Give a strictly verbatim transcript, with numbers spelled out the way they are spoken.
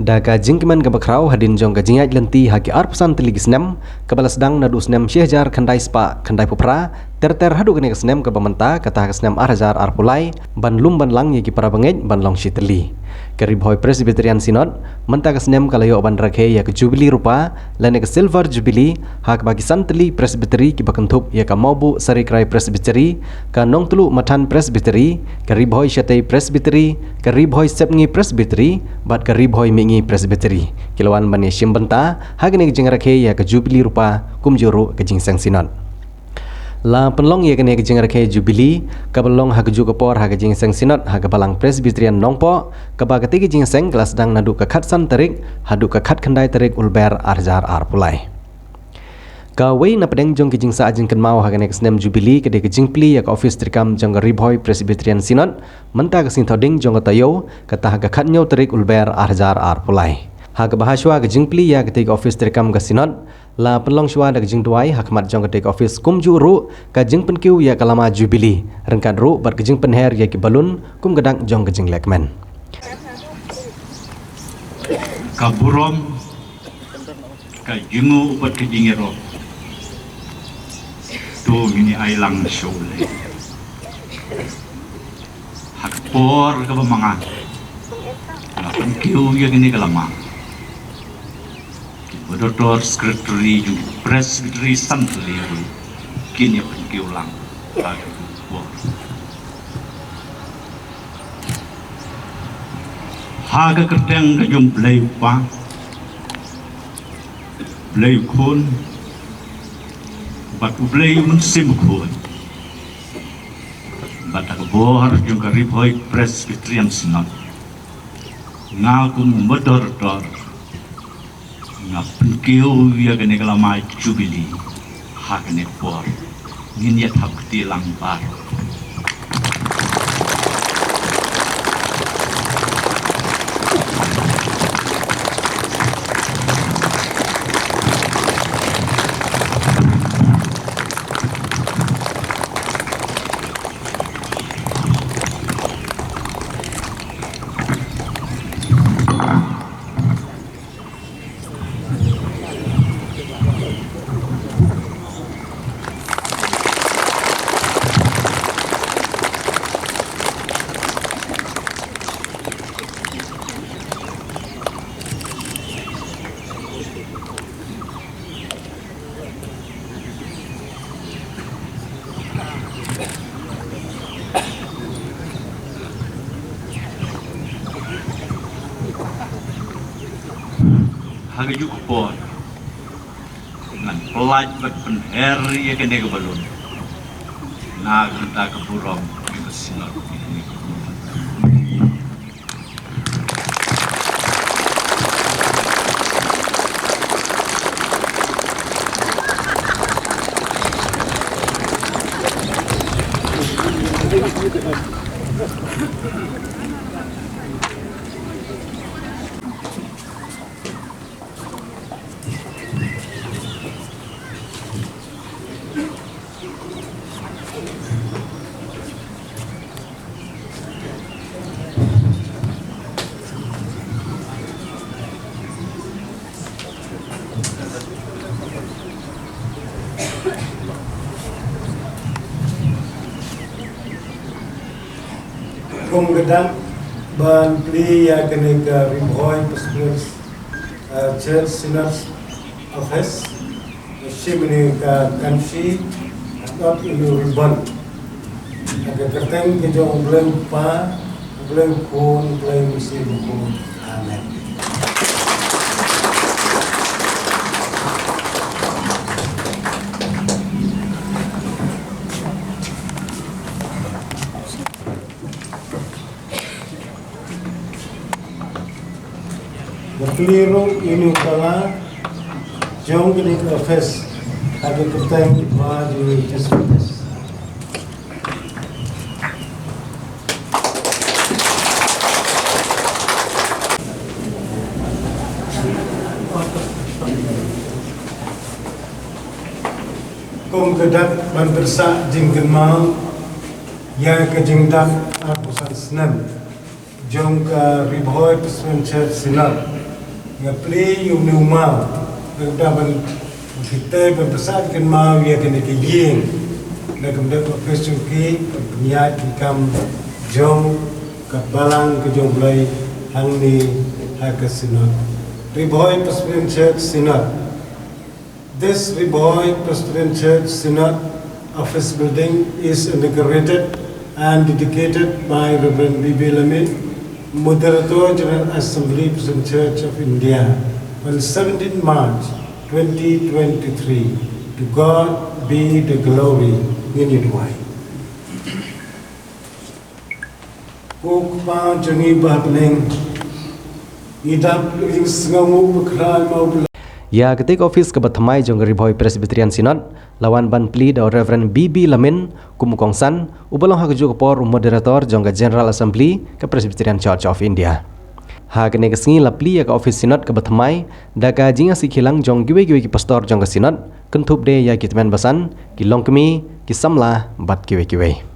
Da ka jingkmen kaba khraw hadien jong ka jingïaid lynti ha ki arphew san tylli ki snem, kaba la sdang naduh snem shi hajar khyndai spah khyndai phew phra, ter ter haduh kane ka snem kaba mynta, kata ka snem ar hajar arphew lai, ban lum ban lang ïa ki para bangeit ban long shi tylli. Ka Ri Bhoi Presbyterian Synod mynta ka snem ka la ïoh ban rakhe ïa ka Jubilee Rupa lane ka Silver Jubilee, ha kaba ki san tylli Presbytery kiba kynthup ïa ka Mawbuh Sarikrai Presbytery, ka Nongtluh Mathan Presbytery, ka Ri Bhoi Shatei Presbytery, ka Ri Bhoi Sepngi Presbytery bad ka Ri Bhoi Mihngi Presbytery ki la wan ban ïashim bynta ha kane ka jingrakhe ïa ka Jubilee Rupa kumjuh ruh ka Jingïaseng Synod. La pynlong ïa kane ka jingrakhe Jubilee kaba long ha kajuh ka por ha ka Jingïaseng Synod ha ka Balang Presbyterian Nongpoh, kaba katei ka jingïaseng ka la sdang naduh ka khatsan tarik haduh ka khatkhyndai tarik u Lber ar hajar arphew lai. Kawei na pdeng jong ki jingsah jingkynmaw ha kane ka snem Jubilee ka dei ka jingplie ïa ka ophis treikam jong ka Ri Bhoi Presbyterian Synod mynta ka sngi Thohdieng jong ka taïew, kata ha ka khathynñiew tarik u Lber ar hajar arphew lai. Ha kaba hashwa ka jingplie ïa katei ka ophis treikam ka Synod, la pynlong shwa da ka jingduwai ha khmat jong katei ka ophis kumjuh ruh ka jingpynkiew ïa ka lama Jubilee, ryngkat ruh bad ka jingpynher ïa ki balloon kum ka dak jong ka jinglehkmen. Ka burom, ka jingnguh bad ka jingïaroh, to ngin ïa ai lang sha U Blei. Ha ka por kaba ma nga la pynkiew ïa kane ka lama, ki moderator, secretary jong ki Presbytery san tylli ruh kin ïa pynkiew lang ha ka por. Ha ka kyrteng ka jong U Blei U Kpa, U Blei U Khun bad U Blei U Mynsiem Bakhuid, bad ha ka bor jong ka Ri Bhoi Presbyterian Synod, nga kum u moderator nga pynkiew ïa kane ka lama Jubilee ha kane ka por. Ngin ïa thap kti lang baroh. Ha kajuh ka por ngan pyllait bad pynher ïa kane ka balloon na ka bynta ka burom ka Synod. Kum ka dak ban plie ïa kane ka Ri Bhoi Presbyterian, eh, Church Synod Office, shim ïa kane ka kamshi, dot ïa u ribbon. Ha ka kyrteng ka jong U Blei U Kpa, U Blei U Khun, U Blei U Mynsiem Bakhuid. Amen. Ba plie ruh ïa une u tala jong kane ka office ha ka kyrteng ba jong u Jisu Khrist. Kum ka dak ban pyrsah jingkynmaw ïa ka jingdap arphew san snem jong ka Ri Bhoi Presbyterian Church Synod. Nga plie ïa u maw, nga da ban kita ban pynshai kynmaw ïa kane ka ïing. Na ka bynta ka office jong ki, ban pynïaid ki kam jong ka balang ka jong U Blei hangne ha ka Synod. Ri Bhoi Presbyterian Church Synod. This Ri Bhoi Presbyterian Church Synod Office Building is inaugurated and dedicated by Reverend B B Lamin, Moderator, General Assembly, Presbyterian Church of India, on seventeenth March twenty twenty-three. To God be the glory. Ngin ïa duwai. Ko Kpa jong ngi ba ha bneng, ngi dap ïa ka jingsngewnguh bakla ïa u Blei. Ïa katei ka office kaba thymmai jong ka Ri Bhoi Presbyterian Synod la wan ban plie da u Reverend B B Lamin kum u kongsan, uba long ha kajuh ka por u Moderator jong ka General Assembly ka Presbyterian Church of India. Ha kane ka sngi la plie ïa ka office Synod kaba thymmai da ka jingïaseng khyllang jong kiwei kiwei ki pastor jong ka Synod, kynthup de ïa ki tymmen basan, ki longkmie, ki samla bad kiwei kiwei.